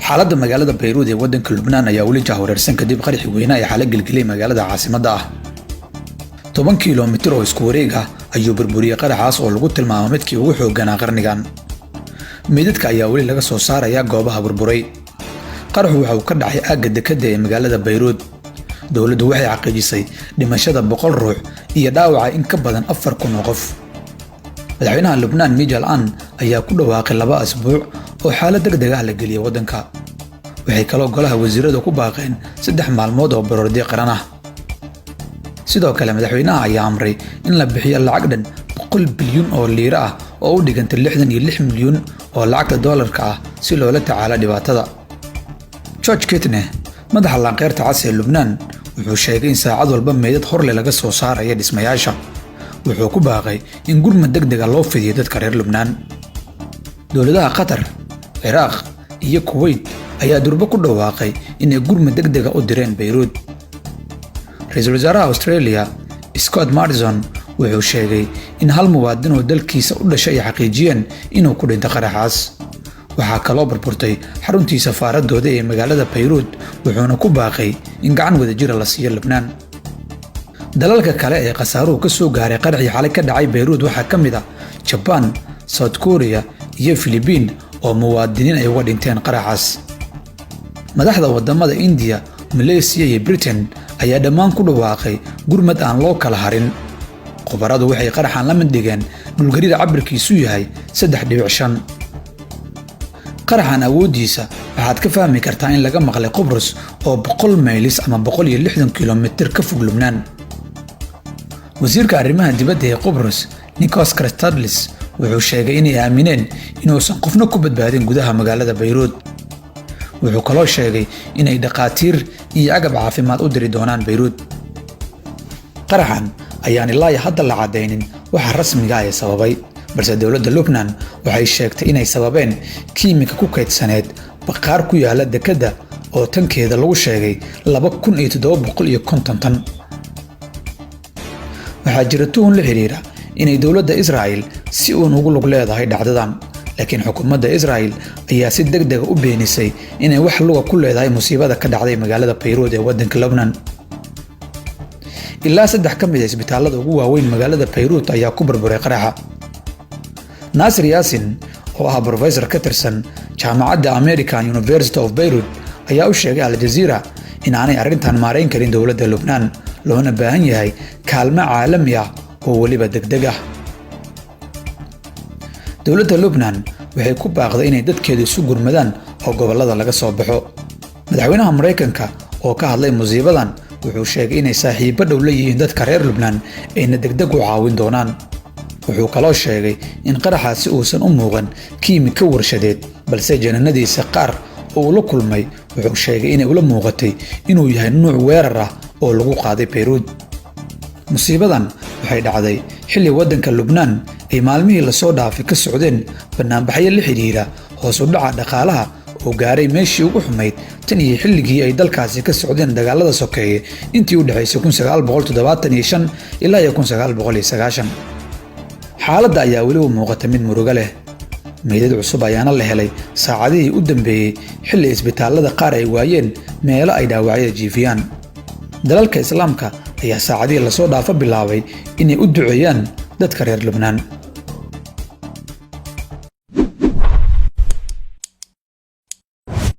Xaaladda magaalada Bayruud ee waddanka Lubnaan ayaa weli jahwareersan kadib qaraxii weynaa ee xala gelgelay magaalada caasimadda ah. 10 kilomitir oo isku wareeg ah ayuu burburiyey qaraxaas oo lagu tilmaamo midkii ugu xoogganaa qarnigan. Meydadka ayaa weli laga soo saarayaa goobaha burburay. Qaraxu waxa uu ka dhacay aagga dekedda ee magaalada Bayruud. Dowladdu waxay xaqiijisay dhimashada 100 ruux iyo dhaawaca in ka badan 4000 oo qof. Madaxweynaha Lubnaan, Michel Aoun, ayaa ku dhawaaqay 2 asbuuc oo xaalad deg deg ah la geliyay waddanka. Waxay kaloo golaha wasiiradu ku baaqeen 3 maalmood oo baroordi qaran ah. Sidoo kale, madaxweynaha ayaa amray in la bixiyo lacag dhan 100 bilyun oo liiro ah, oo u dhiganta 66 milyun oo lacagta doolarka ah, si loola tacaalo dhibaatada. George Kitne, madaxa Laanqeyrta Cas ee Lubnaan, wuxuu sheegay in saacad walba meydad horle laga soo saaraya dhismayaasha. Wuxuu ku baaqay in gurmad deg dega loo fidiyo dadka reer Lubnaan. Dowladaha Qatar, Ciraaq iyo Kuweyt ayaa durbo ku dhawaaqay inay gurmad deg dega u direen Bayruud. Ra-iisul wasaaraha Australia, Scott Morrison, wuxuu sheegay in hal muwaadin oo dalkiisa u dhashay ay xaqiijiyeen inuu ku dhintay qaraxaas. Waxaa kaloo burburtay xaruntii safaaradooda ee magaalada Bayruud, wuxuuna ku baaqay in gacan wadajira la siiyo Lubnaan. Dalalka kale ee khasaaruhu ka soo gaaray qaraxii xalay ka dhacay Bayruud waxaa ka mid ah Jabaan, South Korea iyo Filibiin oo muwaadiniin ay uga dhinteen qaraxaas. Madaxda wadamada Indiya, Maleysiya iyo Britain ayaa dhammaan ku dhawaaqay gurmad aan loo kala harin. Khubaradu waxay qaraxan la mid dhigeen dhulgariir cabirkiisu yahay 3.5. Qaraxan awooddiisa waxaad ka fahmi kartaa in laga maqlay Qubrus oo 100 maylis ama 160 kilomitir ka fog Lubnaan. Wasiirka arrimaha dibadda ee Qubrus, Nikos Christodoulides, wuxuu sheegay inay aamineen inuusan qofna ku badbaadin gudaha magaalada Bayruud. Wuxuu kaloo sheegay inay dhakhaatiir iyo agab caafimaad u diri doonaan Bayruud. Qaraxan ayaan ilaa iyo hadda la caddaynin waxa rasmiga ah ee sababay, balse dowladda Lubnan waxay sheegtay inay sababeen kiimika ku kaydsaneed baqaar ku yaala dekedda oo tankeeda lagu sheegay 2750 tan. Waxaa jira tuhun la xiriira inay dowladda Israa'el si uun ugu lug leedahay dhacdadan, laakiin xukuumadda Israa'el ayaa si deg dega u beenisay inay wax luga ku leedahay musiibada ka dhacday magaalada Bayruud ee waddanka Lubnan. Ilaa saddex ka mid a isbitaalada ugu waaweyn magaalada Bayruud ayaa ku burburay qaraxa. Naasir Yaasin, oo ah brofesor ka tirsan jaamacadda American University of Beirut, ayaa u sheegay Al Jazeera in aanay arrintan maarayn karin dowladda Lubnaan, loona baahan yahay kaalmo caalami ah oo weliba degdeg ah. Dowladda Lubnan waxay ku baaqday inay dadkeedu isu gurmadaan oo gobollada laga soo baxo. Madaxweynaha Maraykanka oo ka hadlay musiibadan wuxuu sheegay inay saaxiibo dhow la yihiin dadka reer Lubnaan, ayna degdeg u caawin doonaan. Wuxuu kaloo sheegay in qaraxaasi uusan u muuqan kiimika warshadeed, balse jananadiisa qaar oo uu la kulmay wuxuu sheegay inay ula muuqatay inuu yahay nuuc weerar ah oo lagu qaaday Bayruud. Musiibadan waxay dhacday xilli waddanka Lubnaan ay maalmihii lasoo dhaafay ka socdeen banaanbaxyo la xidhiira hoos u dhaca dhaqaalaha oo gaaray meeshii ugu xumayd tan iyo xilligii ay dalkaasi ka socdeen dagaalada sokeeye intii u dhexaysay 1975 ilaa iyo 1990. Xaaladda ayaa weliba muuqata mid murugo leh. Meydad cusub ayaana la helay saacadihii u dambeeyey, xilli isbitaallada qaar ay waayeen meelo ay dhaawacyada jiifiyaan. Dalalka Islaamka ayaa saacadihii lasoo dhaafo bilaabay inay u duceeyaan dadka reer Lubnaan.